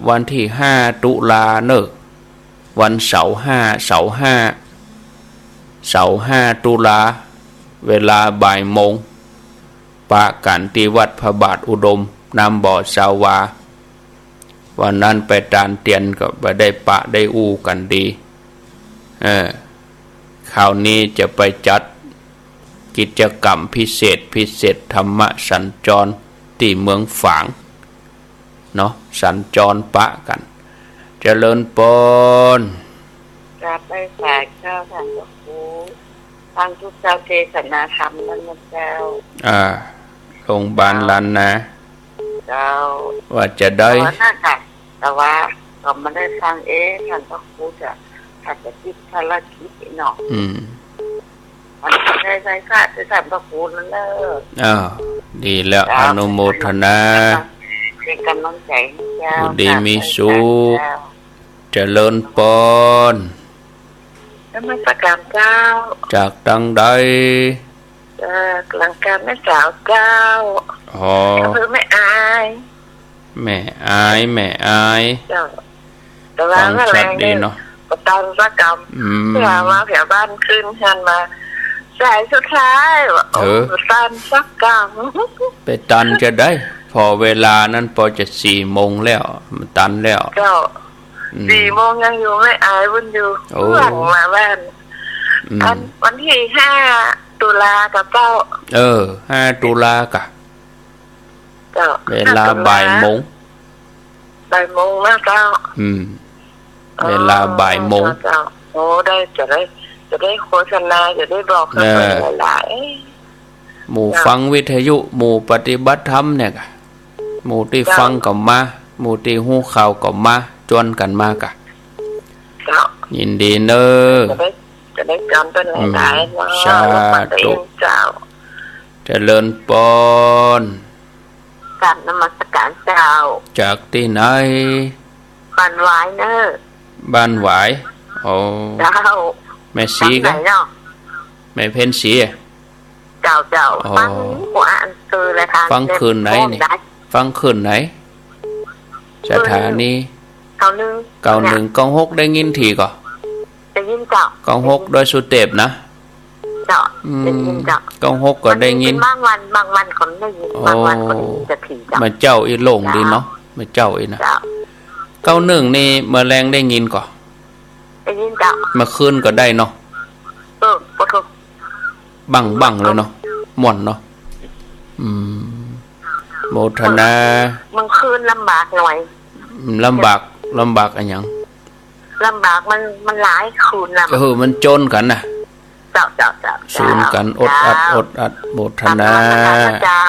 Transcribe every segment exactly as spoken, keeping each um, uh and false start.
วันตี้ห้าตุลาเน่อ วันเสาร์ห้า เสาร์ห้า เสาร์ห้าตุลา เวลาบ่ายโมง ปะกั๋นตี้วัดพระบาทอุดม น้ำบ่อสาวา วันนั้นไปตานเตียนก็ไปได้ปะได้อู้กั๋นดี เออ คราวนี้จะไปจัดกิจกรรมพิเศษพิเศษ ธรรมะสัญจรตี้เมืองฝาง เนาะ สัญจรปะกั๋น เจริญปอน กราบไหว้สาเจ้า ท่านพระครู ฟังทุกเจ้าเทศนาธรรมนั้นนะเจ้า อ่า โรงพยาบาลล้านนา เจ้า ว่าจะได้ แต่ว่านั่นค่ะ แต่ว่าก็ไม่ได้ฟัง เอ๊ะ ท่านพระครูจะ อาจจะติดภารกิจเนาะ อืม มันก็ได้ไหว้พระที่ท่านพระครูนั่นเน่อ อ้าว ดีแล้ว เจ้า อนุโมทนา เป็นกำลังใจให้เจ้า อยู่ดีมีสุข เจ้า เจริญปอน นมัสการเจ้า จากตังใด เอ่อ หลังการแม่สาวเจ้า อ๋อ อำเภอแม่อาย แม่อาย แม่อาย เจ้า แต่ว่า ฟังชัดดีเนาะ แม่แรงเนี่ย ประตานสักกำ อืม เพื่อว่าแถวบ้านขึ้นกันมา สายสุดท้ายว่า เออ โอ้ ประตานสักกำ ไปตันจะได้ พอเวลานั้นปอจะสี่โมงแล้ว มันตันแล้ว เจ้า อืม สี่โมงยังอยู่แม่อายบุญอยู่ โอ้ หลังมาบ้าน อืม อันวันตี้ห้าตุลากับเจ้า เออ ห้าตุลากะ เจ้า เวลา ห้าตุลา บ่ายโมง บ่ายโมงนะเจ้า อืม เออ เวลาบ่ายโมง เจ้า โอ้ ได้ จะได้ จะได้โฆษณา จะได้บอก เออ คนหลายๆ หมู่ เจ้า ฟังวิทยุ หมู่ปฏิบัติธรรมเนี่ยกะ หมู่ตี้ เจ้า ฟังก็มา หมู่ตี้ฮู้ข่าวก็มา จวนกั๋นมากะ เจ้า ยินดีเน่อ จะได้ จะได้จำเป็นหลายๆ อืม เนาะ สาธุ เจ้า เจริญปอน กราบนมัสการเจ้า จากตี้ไหน บ้านหวายเน่อ บ้านหวาย อ๋อ เจ้า แม่ศรีกะ ทางไหนเนาะ แม่เพ็ญศรี เจ้า เจ้า อ๋อ ฟังหัวอันคือเลยค่ะ ฟังคลื่นไหนนี่ ได้ ฟังคลื่นไหน สถานี เก้าหนึ่ง เก้าหนึ่ง เก้าหก ได้ยินถี่ก่อ ได้ยินเจ้า เก้าหก โดยสุเตพนะ เจ้า อืม ได้ยินเจ้า เก้าหก ก็ได้ยิน บางวัน บางวันก็ได้ยิน โอ้ บางวันก็ได้ยินจะถี่เจ้า มาเจ้าอี้โล่งดีเนาะ เจ้า มาเจ้าอี้นะ เจ้า เก้าหนึ่ง นี่เมื่อแลงได้ยินก่อ ได้ยินเจ้า เมื่อคืนก็ได้เนาะ เออ ปะทุ บั้งๆ เลยเนาะ ม่วนเนาะ อืม โมทนา เมื่อคืนลำบากหน่อย อืม ลำบาก ลำบากอะหยัง ลำบากมัน มันหลายคืนนะ เออ มันโจนกั๋นนะ เจ้า เจ้า เจ้า สูนกั๋น เจ้า อดอัด เจ้า อดอัด โมทนา กราบนมัสการเจ้า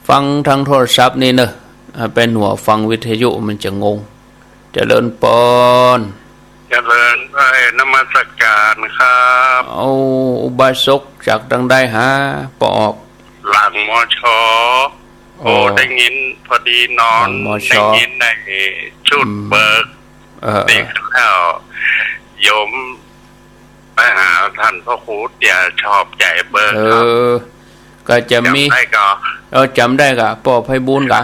ฟังทางโทรศัพท์นี่เน่อ อ่า ไปหนัวฟังวิทยุมันจะงง เจริญปอน เจริญ เอ้ย นมัสการครับ เอา อุบาสกจากตังใดหา ปอออก หลัง มช. โอ้ อ๋อ ได้ยิน พอดีนอน หลัง มช. ได้ยินในชุด อืม เบิก เออ เออ เด็กแล้ว โยมไปหาท่านพระครูเตี้ยชอบใจ๋เบิกครับ เออ ก็จะมี จ๋ำได้ก่อ เออ จ๋ำได้ก่อ ป้อไพบูลย์ก่อ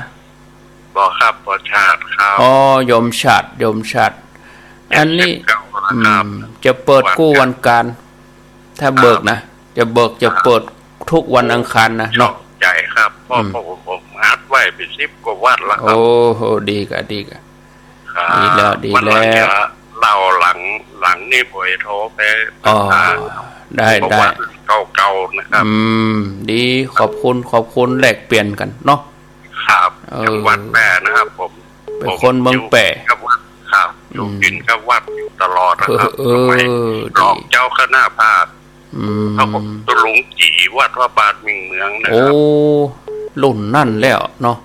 บ่ครับ ป้อชาติครับ อ๋อ โยมชาติ โยมชาติ อันนี้ เจ็ดสิบเก้าแล้วครับ อืม จะเปิดกู้วันอังคาร ถ้าเบิกนะ ครับ จะเบิก จะเปิดทุกวันอังคารนะ เนาะ ชอบใจ๋ครับ เพราะ อืม ผม ผมอัดไว้ไปสิบกว่าวัดแล้วครับ โอ้โห ดีก่ะ ดีก่ะ ครับ ดีแล้ว ดีแล้ว วันหลังจะเล่าหลัง หลังนี้ผมโทรไป อ๋อ ปรึกษา ได้ ประวัติ ได้ เก่าๆ นะครับ อืม ดี ขอบคุณ ขอบคุณ แลกเปลี่ยนกั๋นเนาะ ครับ เออ จังหวัดแป้นะครับ ผม เป๋นคนเมืองแป้ ผมอยู่กับวัดครับ อยู่ อืม กิ๋นกับวัดอยู่ตลอดนะครับ เออ สมัย เออ ดี รองเจ้าคณะภาค อืม เขาก็ตุลุงจี๋วัดพระบาทมิ่งเมืองนะครับ โอ้ รุ่นนั้นแล้วเนาะ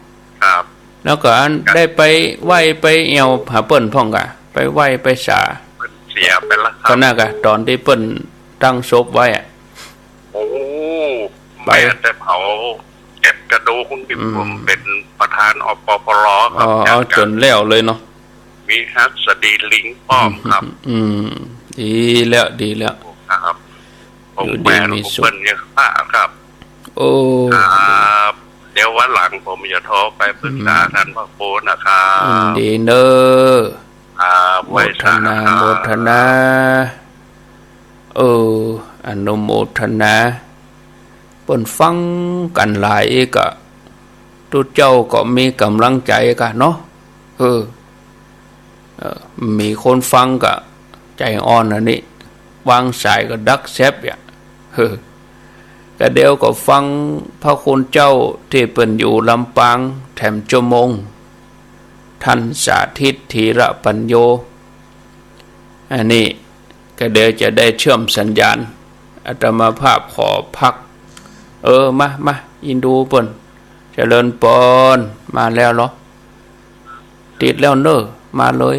ครับ แล้วก็อัน ครับ ได้ไปไหว้ไปแอ่วหาเปิ้นพ่องก่ะ ไปไหว้ไปสา เปิ้นเสียไปแล้วครับ ก็น่ากะ ต๋อนตี้เปิ้นตั้งศพไว้อะ โอ้ ไป แม้แต่เผาเก็บกระดูกนี่ อืม ผมเป๋นประธาน อปปร ครับ อ๋อ จัดการ เอาจ๋นแล้วเลยเนาะ มีหัสดีลิงป้อมครับ อืม ดีแล้ว ดีแล้ว ครับ ผม อยู่ดีมีสุข แม่หลวงปู่เปิ้ลเนี่ยครับ โอ้ ครับ เดี๋ยววันหลังผมจะโทรไปปรึกษา อืม ท่านพระครูนะครับ ยินดีเน่อ ครับ ไหว้สาครับ โมทนา โมทนา เออ อนุโมทนา เปิ้นฟังกั๋นหลายกะ ตุ๊เจ้าก็มีก๋ำลังใจ๋กะเนาะ เออ เออ มีคนฟังก็ใจ๋อ่อนอันนี้ วางสายก็ดักแซบอะ เออ ก็เดี๋ยวก็ฟังพระคุณเจ้าตี้เปิ้นอยู่ลำปางแถมชั่วโมง ท่านสาธิต ธีระปัญโญ อันนี้ก็เดี๋ยวจะได้เชื่อมสัญญาณ อาตมาภาพขอพัก เออ มา มา อินดูเปิ้น เจริญปอน มาแล้วเหรอ ติดแล้วเน่อ มาเลย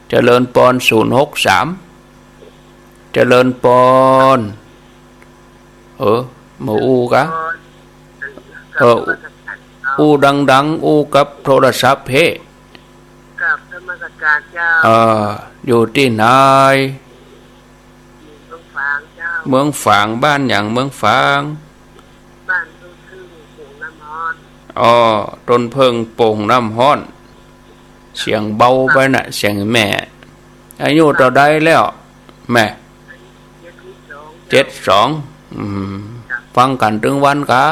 เจริญปอน ศูนย์หกสาม เจริญปอน เออ มาอู้กะ เออ อู้ดังๆ อู้กับโทรศัพท์เพ่ กราบนมัสการเจ้า เออ อยู่ตี้ไหน อยู่เมืองฝางเจ้า เมืองฝาง บ้านหยัง เมืองฝาง บ้านต้นผึ้งโป่งน้ำฮ้อน อ้อ ต้นผึ้งโป่งน้ำฮ้อน เสียงเบาไปน่ะ เสียงแม่ อายุเต้าใดแล้ว แม่ เจ็ดสิบสอง เจ็ดสอง อืม ฟังกั๋นตึงวันกะ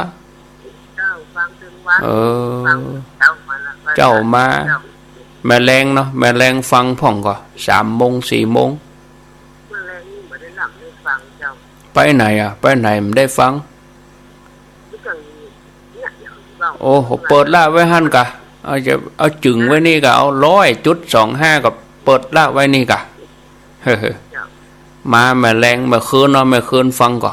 เจ้า ฟังตึงวัน เออ ฟังเจ้ามาละ เจ้ามา เจ้า แม่แลงเนาะ แม่แลงฟังพ่องก่อ สามโมง สี่โมง แม่แลงนี่บ่ได้หลับได้ฟังเจ้า ไปไหนอะ ไปไหนบ่ได้ฟัง โอ้โห เปิดละไว้หั้นกะ เอาจะ เอาจึ่งไว้นี่กะ เอาร้อยจุดสองห้า กะเปิดละไว้นี่กะ มาแม่แลง เมื่อคืนเนาะ เมื่อคืนฟังก่อ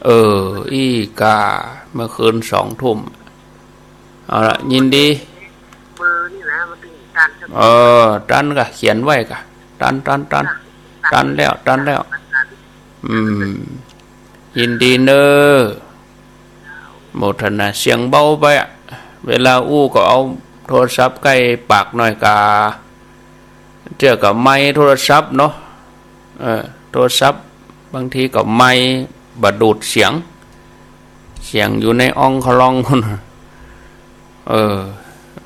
เออ อี้กา เมื่อคืนสองทุ่ม เอาละ ยินดี เบอร์นี่นะ มันเป็นการ เออ ตันกะ เขียนไว้กะ ตัน ตัน ตัน ตันแล้ว ตันแล้ว อืม ยินดีเน่อ โมทนา เสียงเบาไปอะ เวลาอู้ก็เอาโทรศัพท์ใก้ปากหน่อยกา เจื้อกับไมค์โทรศัพท์เนาะ เออ โทรศัพท์บางทีก็ไมค์บ่ดูดเสียง เสียงอยู่ในอ่องคลองพุ้น เออ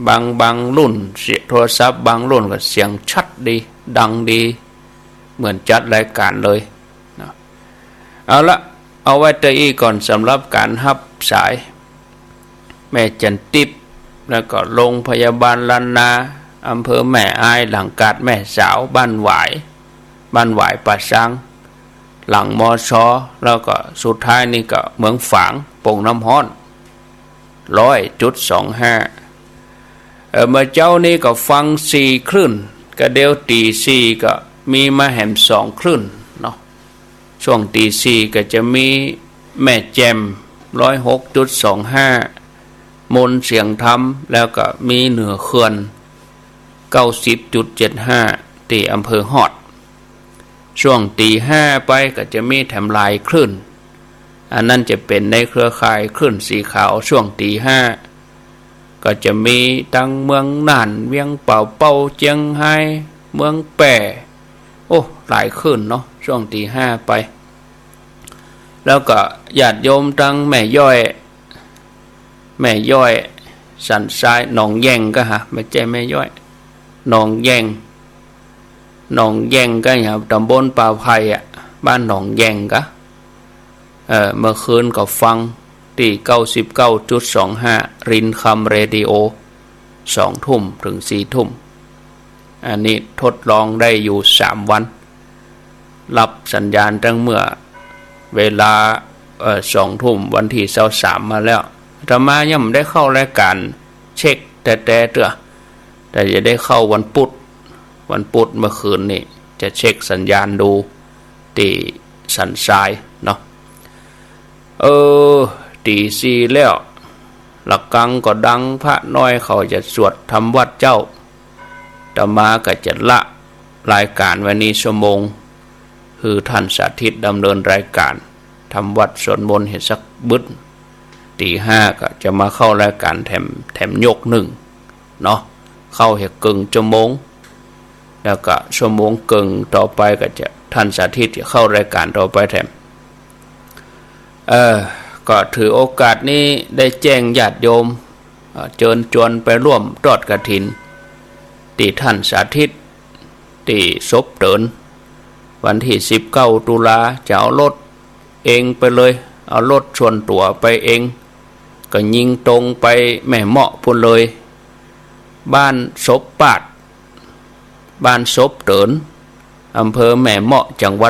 บาง บางรุ่น เสียงโทรศัพท์บางรุ่นก็เสียงชัดดี ดังดี เหมือนจัดรายการเลยเนาะ เอาละ เอาไว้เต้าอี้ก่อน สำหรับก๋านฮับสาย แม่จันทิพย์ แล้วก็โรงพยาบาลล้านนา อำเภอแม่อาย หลังกาดแม่สาว บ้านหวาย บ้านหวายป่าซาง หลัง มช. แล้วก็สุดท้ายนี่ก็เมืองฝาง โป่งน้ำฮ้อน ร้อยจุดสองห้า เออ เมื่อเจ๊านี้ก็ฟังสี่คลื่น กะเดี๋ยวตี๋สี่ก็มีมาแหมสองคลื่นเนาะ ช่วงตี๋สี่ก็จะมีแม่แจ่ม ร้อยหกจุดสองห้า มนต์เสียงธรรม แล้วก็มีเหนือเขื่อน เก้าสิบจุดเจ็ดห้า ตี้อำเภอฮอด ช่วงตี๋ห้าไปก็จะมีแถมหลายคลื่น อันนั้นจะเป๋นในเครือข่ายคลื่นสีขาว ช่วงตี๋ห้า ก็จะมีตังเมืองน่าน เวียงป่าเป้า เจียงฮาย เมืองแป้ โอ้ หลายคลื่นเนาะ ช่วงตี๋ห้าไป แล้วก็ญาติโยมตังแม่ย้อย แม่ย้อย สันทราย หนองแยงก็ฮะ บ่ใจ้แม่ย้อย หนองแยง หนองแยงก็ฮะ ตำบลป่าไผ่อะ บ้านหนองแยงก็ เออ เมื่อคืนก็ฟังตี้ เก้าสิบเก้าจุดสองห้า รินคำเรดิโอ สองทุ่มเถิงสี่ทุ่ม อันนี้ทดลองได้อยู่สามวัน รับสัญญาณตั้งเมื่อเวลา เอ่อ สองทุ่มวันตี้ซาวสามมาแล้ว อาตมายังบ่ได้เข้ารายการเช็คแต๊ๆ เตื้อ แต่จะได้เข้าวันพุธ วันพุธเมื่อคืนนี่จะเช็คสัญญาณดูตี้สันทรายเนาะ เออ ตี๋สี่แล้ว ระฆังก็ดัง พระน้อยเขาจะสวดทำวัตรเจ๊า อาตมาก็จะละรายการไว้นี้ชั่วโมง หื้อท่านสาธิตดำเนินรายการทำวัตรสวดมนต์หื้อสักบึด ตี๋ห้าก็จะมาเข้ารายการแถม แถมยกนึ่งเนาะ เข้าหื้เกิ่งชั่วโมง แล้วก็ชั่วโมงเกิ่งต่อไปก็จะ ท่านสาธิตจะเข้ารายการต่อไปแถม เออ ก็ถือโอกาสนี้ได้แจ้งญาติโยม เอ่อ เจิญจวนไปร่วมทอดกฐิน ตี้ต้านสาธิต ตี้ศพเติ๋น วันตี้สิบเก้าตุลา จะเอารถเองไปเลย เอารถส่วนตั๋วไปเอง ก็ยิงตรงไปแม่เมาะปู้นเลย บ้านศพปาด บ้านศพเติ๋น อำเภอแม่เมาะ จังหวัด